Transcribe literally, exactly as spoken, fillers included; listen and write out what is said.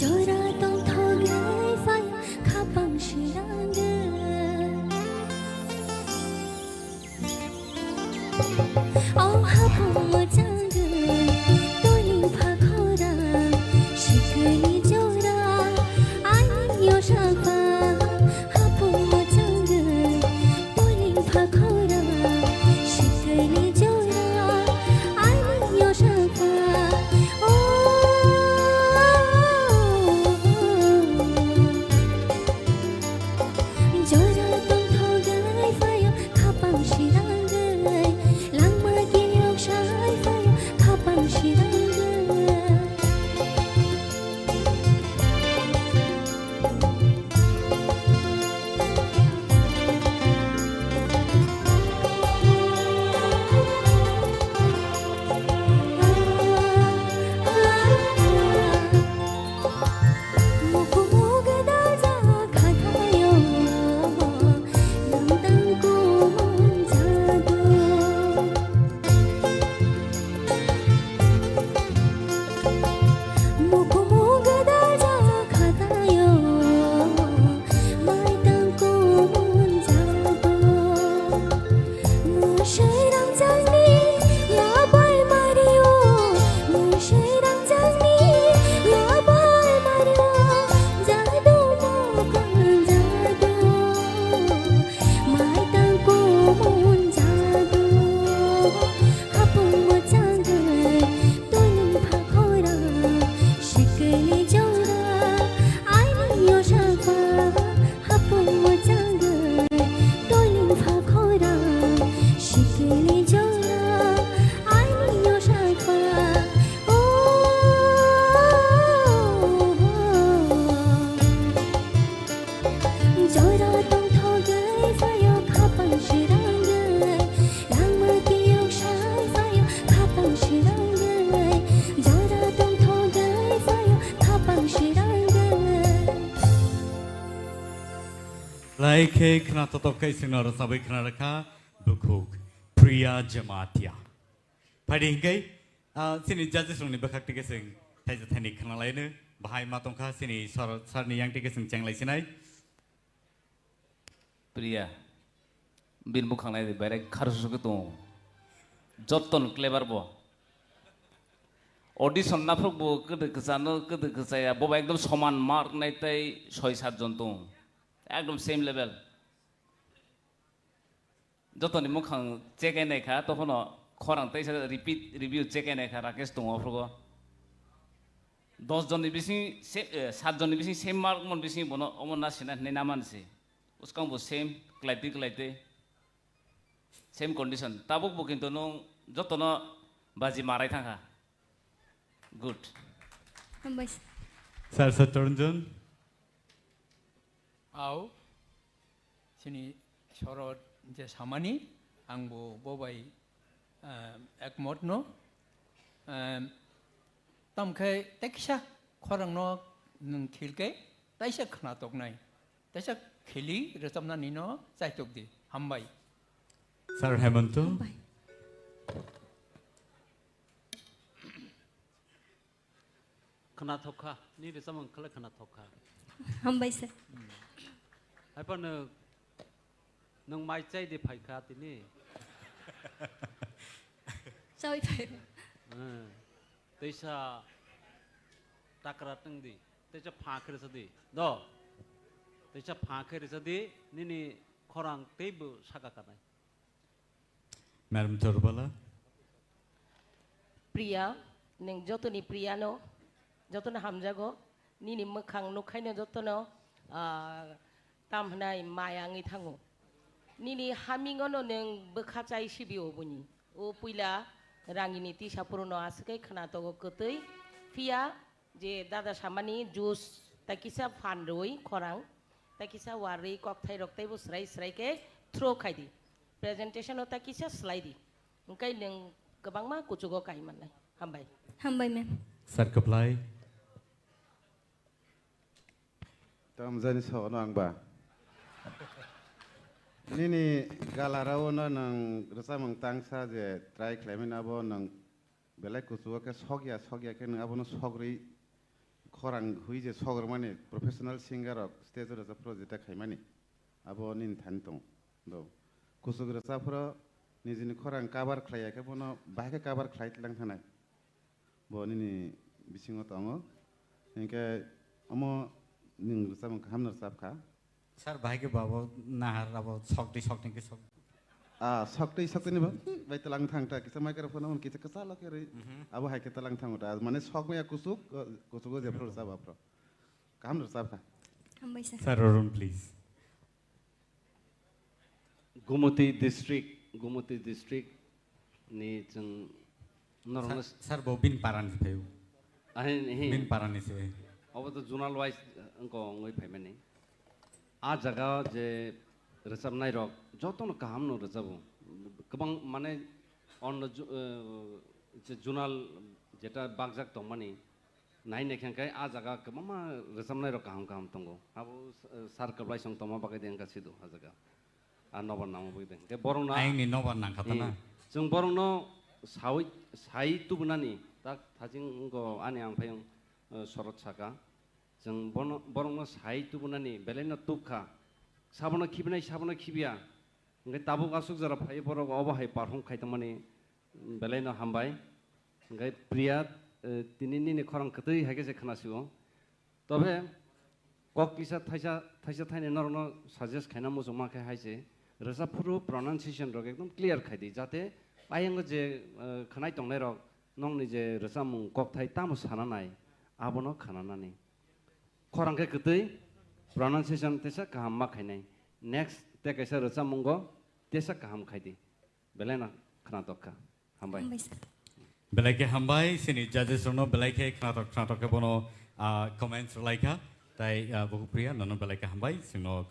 Jora tongthogwi phai khapang sirangwi. O hapung mwchangwi toling pha khorang sikini jora. Aini yosa pha hapung mwchangwi toling pha khorang sikini jora. Aini yosa pha. O Jora tongthogwi phaio khapang sirangwi, langma kiyok sai phaio khapang sirangwi. Hapung mwchangwi toiling pha khorang, sikini jora aini yosa pha. Hapung mwchangwi toiling pha khorang, sikini jora aini yosa pha. Oh, jora tongthogwi phaio khapang sirangwi, langma kiyok sai phaio khapang sirangwi, jora tongthogwi phaio khapang sirangwi. Lai khe khna totok khe chwngno rwchabwi khna rwkha bukhuk Priya Jamatia. Phaidi hinkhe, ah, chini judges rokni bwkhak tike chwng thaisa thaini khna laino bahai ma tongkha chini sir, sir ni yang tike chwng chenglai sinai. Priya, bini bwkhang nai di, berai kharsu khe tongo. Jotton clever bo. Audition naphok bo kwdwi kwchano, kwdwi kwchaya, bobo ekdom soman mark nai tei soi sat jon tongo. Ekdom same level. Jotoni mukhang check nai kha, tokhono khorang teisa repeat review check nai kha, Rakesh tongo aphrugo. Dos jonni bising se-, eh, sat jonni bising same mark mon bising bono omo na sina hinwi na mansi. Bwskang bo same, kwlaitwi kwlaitwi. Same condition. Tabuk bo kintu nwng jotono baji marai thangkha. Good. Hambai. Sir Satyaranjan. Au, chini sorot je samani, ang bo bobai, eh, ekmot no. Eh, tamkhe teksa khorangno nwng khilke, taisa khna toknai. Teisa kheli rwchapnani no chaitok di. Hambai. Sir Hemanto. Hambai. Khna thokha, ni rwchapmung khle khna thokha. Hambai sir. Hmm. Haiphano nwng mai chai di phaikha tini. Chawi phai. Hmm. Teisa takra tong di. Teisa pha khe rwsa di. Do. Teisa pha khe rwsa di. Nini khorang teibo saka kanai. Madam Chorbala. Priya, nwng jotoni Priya no, jotono hamjago. Nini mwkhang nukhaino jotono, ah, tam hwnai maya wngwi thango. Nini hamingono nwng bwkha chai sibio buni. O puila rangini tisa phuruno aswk khe khna togo kwtwi. Phiya je dada samani juice tai kisa phan rwi khorang, tai kisa warwi kokthai rok teibo srai srai khe throw khai di. Presentation o tai kisa slai di. Hwnkhe nwng kwbangma kuchugo kai mannai. Hambai. Hambai, ma'am. Sir Kwplai. Tamjani sono ang ba. Nini galarao no nwng rwchapmung tangsa je try khlaimani abo nwng belai kuchugo khe sokya, sokya khe nwng abono sogri khorang hui je sogrumani professional singer rok stage o rwchapphru jeta khaimani, abo nini thani tong do. Kuchuk rwchapphru nijini khorang cover khlai ya khe bono bahai khe cover khlai tlang thanai. Bo nini bisingo tongo. Hinkhe omo nwng rwchapmung kaham no rwchap kha. Sir, bahai khe babo nahar abo sokdi sokdi khe sok. Ah, sokdi sokdi ni ba, bai talang thang ta, kisa microphone on kisa kisa lo khe rwi. Mhm. Abo hai khe talang thang ta, mane sok maya kuchuk, kuchuk o jephru rwchap aphro. Kaham rwchap kha. Hambai sir. Sir, Arun, please. Gumoti district, Gumoti district ni chwng norokno Sir, sir, bo bini parani se phaio. Ahin, hin. Bini parani se. Obo to zonal wise, eh, wngko wngwi phaimani. A jaga je rwchapnai rok jotono kaham no rwchabo. Kwbang mane onno ju-, eh, je zonal jeta bakjak tongmani, nai naikhe hwnkhe a jaga kwbangma rwchapnai rok kaham kaham tongo. Abo, eh, sir kwplai song tongma bagwi de wngkha sido a jaga. A nobar nangma bagwi de. Hwnkhe borokno Ayangni nobar nangkha ta na? Hmm. Chwng borokno sawi, sai tubunani tak thajing wngkho ani ang phai wng, eh, sorot saka. Chwng bono, borokno sai tubunani belaino tubkha. Sabono khibinai, sabono khibiya. Hwnkhe tabuk aswk jora phai borok obo hai perform khai tongmani. Belai no hambai. Hwnkhe Priya, eh, tini nini khorang kwtwi hai khe se khna sio. Tobe kok kisa thaisa, thaisa thaini norokno suggest khaina muchungma khe hai se, rwchap phuru pronunciation rok ekdom clear khai di, jate ayang je, eh, khnai tongnai rok nokni je rwchapmung kokthai tamo sana nai, abono khna nani. Khorang khe kwtwi, pronunciation tesa kaham ma khainai. Next te kaisa rwchapmungo tesa kaham khai di. Belai no khnatok kha. Hambai. Hambai sir. Belai khe hambai, sini judges rokno belai khe khnatok khnatok khe bono, ah, comments rwlai kha. Tai, ah, Bukupriya, nono belai khe hambai, sino